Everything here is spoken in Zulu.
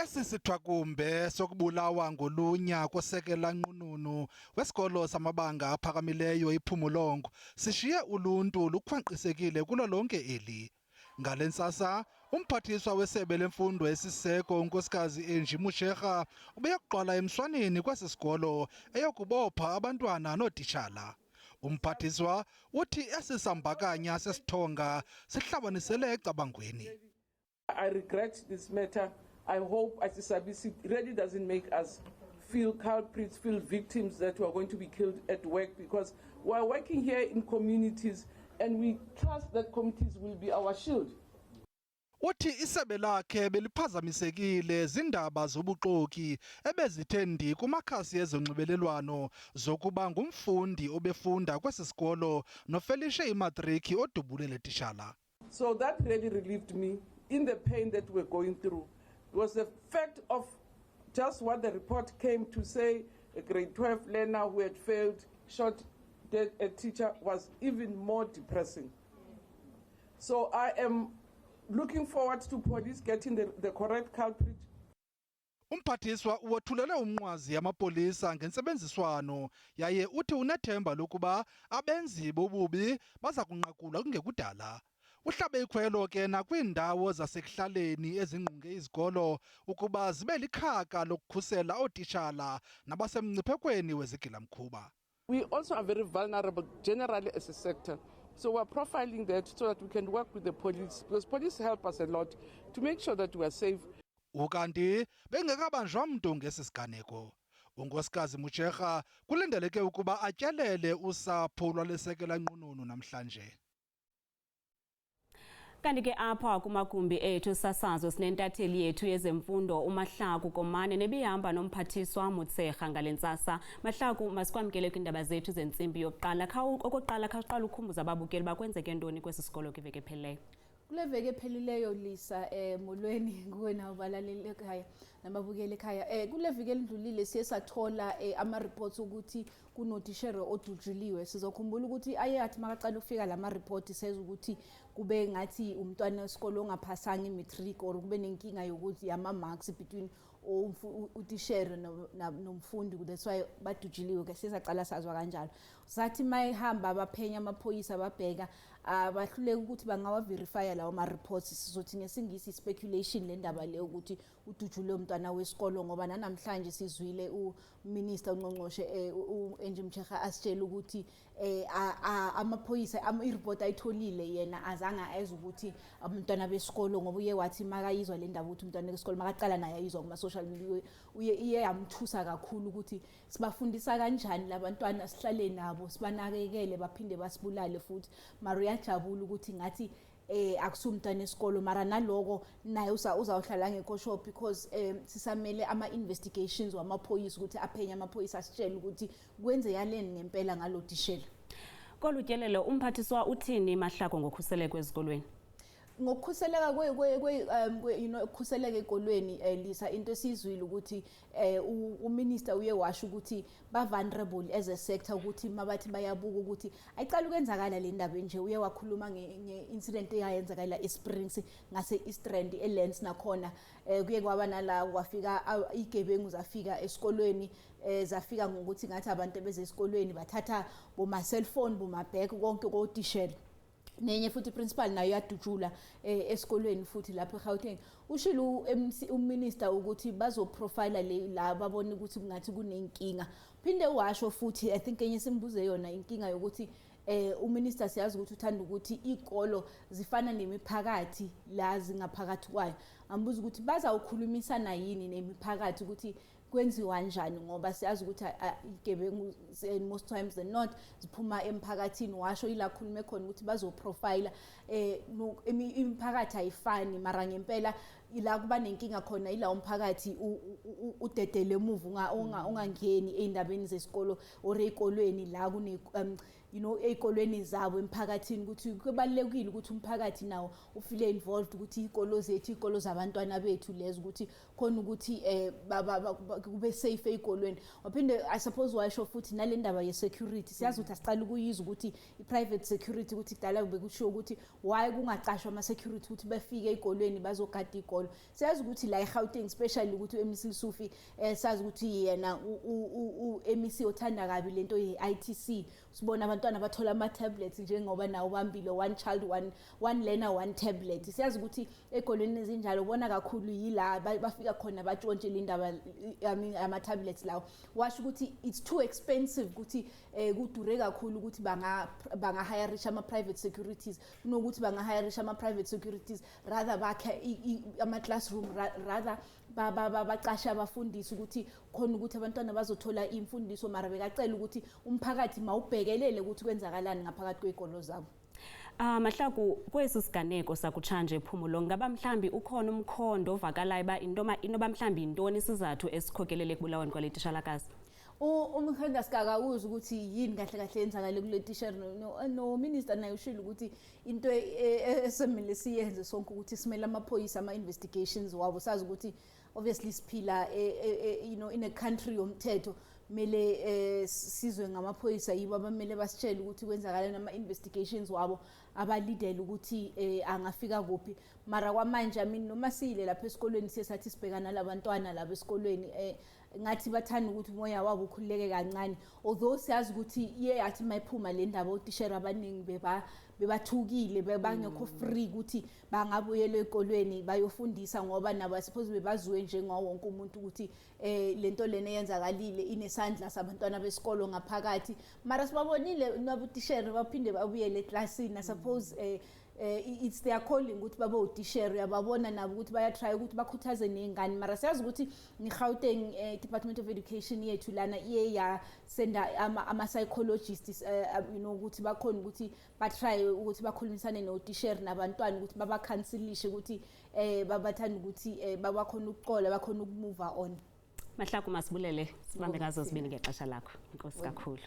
Esi sithwakumbe sokubulawa ngolunya kosekela nqununu wesikolo samabanga aphakamileyo iPhumulong sishiye uluntu lukhwankqisekile kulo lonke eli. Ngale ntsasa, umphathiswa wesebe lemfundo esisiseko uNkosikazi Angie Motshekga ubeyokuqala emswaneni kwesi sikolo eyokubopha abantwana nootitshala. Umphathiswa uthi esi sambakanya sesithonga sihlabanisele ecabangweni. I regret this matter. I hope Asisabisi really doesn't make us feel culprits, feel victims that we are going to be killed at work, because we are working here in communities and we trust that communities will be our shield. Uthi isebe lakhe beliphazamisekile zindaba zobuxoki ebezithe ndi kumakhasi ezonxibelelwano zokuba ngumfundi obefunda kwesi sikolo nofelishe imatriki odubule le tishala. So that really relieved me in the pain that we're going through. It was the fact of just what the report came to say, a grade 12 learner who had failed, shot dead a teacher, was even more depressing. So I am looking forward to police getting the correct culprit. Umphathiswa uwothulele umnqwazi amapolisa ngentsebenziswano yaye uthi unethemba lokuba abenzi bobubi baza kunqakulwa kungekudala. Uhlabe ikhwelo ke nakwiindawo zasekuhlaleni ezingqunge izikolo ukuba zibe likhaka lokukhusela ootitshala nabasemngciphekweni wezigilamkhuba. We also are very vulnerable generally as a sector. So we're profiling that so that we can work with the police, because police help us a lot to make sure that we are safe. Ukanti bengekabanjwa mntu ngesi siganeko. Unkosikazi Motshekga kulindeleke ukuba atyelele usapho lwalesekela nqununu namhlanje. Kanti ke apha kumagumbi ethu sasazo sinentatheli yethu yezemfundo uMahlaku Komane nebihamba nomphathiswa Motshekga ngale ntsasa. Mahlaku, masikwamkele kwiindaba zethu zentsimbi yokuqala. Okokuqala khawuqala ukhumbuza ababukeli bakwenzeke ntoni kwesi sikolo kwiveki ephelileyo. Kule veki ephelileyo, Lisa, molweni kuwe nawo balaleli ekhaya nababukeli ekhaya. Kule viki elidlulile siye sathola ama reports ukuthi kunotishere odutshuliwe. Sizokhumbula ukuthi aye athi makaqala ukufika lama report seza ukuthi kube ngathi umntwana wesikolo ongaphasanga i-matric or kube nenkinga yokuthi yama marks between utishere nomfundi, that's why badutshuliwe ke. Sesaqala sazwa kanjalo, sathi mayihamba abaphenya amaphoyisa babheka, abahluleka ukuthi bangawa-verifya lawo ma-reports. Sizothi ngesingisi speculation le ndaba leyo ukuthi udutshulwe umntwana wesikolo, ngoba nanamhlanje sizwile uminister, ungqongqoshe u-Angie Motshekga asitshela ukuthi amaphoyisa i-report ayitholile yena azange eze ukuthi umntwana besikolo, ngoba uye wathi makayizwa le ndaba ukuthi umntwana wesikolo makaqala naye ayizwa kuma-social media, uye iye yamthusa kakhulu ukuthi sibafundisa kanjani labantwana, sihlale nabo, sibanakekele, baphinde basibulale futhi. Mara uyajabula ukuthi ngathi akusumntwana esikolo, mara naloko naye uzawuhlala ngekho sure because sisamele ama investigations wamaphoyisa ukuthi aphenye amaphoyisa asitshele ukuthi kwenzekaleni ngempela ngalo tishela. Kolu tyelelo umphathiswa uthini, Mahlako, ngokhuseleko ezikolweni? Ngokukhuseleka kwe kwe kwe um kwe, you know ukukhuseleka ekolweni, Lisa, into esizwile ukuthi uminister uye washo ukuthi ba vulnerable as a sector, ukuthi mabathi bayabuka ukuthi ayicala ukwenzakala le ndaba nje. Uye wakhuluma nge incident eyayenzakala eSprings ngase East Rand eLens, nakhona kuye kwaba nala kwafika igebengu zafika esikolweni, zafika ngokuthi ngathi abantu ebeze esikolweni bathatha boma cellphone, boma bag, konke kotishela. Nenye futhi principal nayo yadutshula esikolweni futhi lapho eGauteng. Ushilo u-MC uminister ukuthi bazoprofile le la babona ukuthi kungathi kunenkinga. Phinde washo futhi, I think enye simbuze yona inkinga yokuthi uminister siyazi ukuthi uthanda ukuthi ikolo zifana nemiphakathi la zingaphakathi kwayo. Ambuza ukuthi bazawukhulumisana yini nemiphakathi ukuthi kwenziwa kanjani, ngoba siyazi ukuthi igebengu most times than not ziphuma emphakathini. Washo ila khulume khona ukuthi bazoprofile imiphakathi ayifani, mara ngempela ila kuba nenkinga khona ila umphakathi udedele emuva, ungangeni ey'ndabeni zesikolo or ey'kolweni la kune Ey'kolweni zabo emphakathini, ukuthi kubalulekile ukuthi umphakathi nawo ufile involved, ukuthi iy'kolo zethu, iy'kolo zabantwana bethu lezo, ukuthi khona ukuthi kube safe ey'kolweni. Waphinde, I suppose, washo futhi nale ndaba ye-security. Siyazi ukuthi asiqala ukuyizwa ukuthi i-private security, ukuthi kudala bekushiwo ukuthi why kungaqashwa ama-security ukuthi befike ey'kolweni bazogada iy'kolo. Siyazi ukuthi la eGauteng especially, ukuthi u-MEC Lesufi, sazi ukuthi yena u-MEC othanda kabi lento ye-ITC. Sibona abantwana bathola ama-tablets, njengoba nawo bambile, one child one learner, one tablet. Siyazi ukuthi ey'kolweni ezinjalo ubona kakhulu yila bafika khona batshontshe le ndaba, I mean, ama-tablets lawo. Washo ukuthi it's too expensive, ukuthi kudure kakhulu ukuthi bangahayarisha ama-private securities. Kunokuthi bangahayarisha ama-private securities, rather bakhe ama-classroom, rather baqashe abafundisi ukuthi khona ukuthi abantwana bazothola imfundiso. Mara bekacela ukuthi umphakathi mawubhekelele ukuthi kwenzakalani ngaphakathi kwey'kolo zabo. Ah, Mahlaku, kwesi siganeko sakutshanje ePhumulo, ngaba mhlambi ukhona umkhondo ovakalayo uba inoba mhlambi yintoni isizathu esikhokelele ekubulaweni kwale tishalakazi? Umkhondo asikakawuzi ukuthi yini kahle kahle yenzakale kule tishere. No minister naye ushilo ukuthi into esemele siyenze sonke ukuthi simele amaphoyisa, ama-investigations wabo. Sazi ukuthi obviously siphila in a country yomthetho, mele sizwe ngamaphoyisa, yibo abamele basitshele ukuthi kwenzakalani, ama-investigations wabo abalidele ukuthi angafika kuphi. Mara kwamanje, I mean, noma siyile lapha esikolweni, siye sathi sibhekana labantwana laba esikolweni, ngathi bathanda ukuthi umoya wabo ukhululeke kancane, although siyazi ukuthi iye yathi mayiphuma le ndaba, otishera abaningi bebathukile, bebangekho free ukuthi bangabuyela ey'kolweni bayofundisa, ngoba nabo, I suppose, bebaziwe njengawo wonke umuntu ukuthi lento lena eyenzakalile inesandla sabantwana besikolo ngaphakathi. Mara sibabonile nabotishera baphinde babuyele eklasini. I suppose it's their calling ukuthi babe utishera. Uyababona nabo ukuthi bayatry ukuthi bakhuthaze ney'ngane. Mara siyazi ukuthi ne-Gauteng Department of Education yethu lana iye yasenda ama-psychologists ukuthi bakhona ukuthi batry ukuthi bakhulumisane notishera nabantwana, ukuthi babacounselishe, ukuthi babathanda ukuthi babakhona ukuxola, bakhona ukumove on. Mahlaku, masibulele, sibambe ngazo zibini ngexesha lakho. Inkosi kakhulu.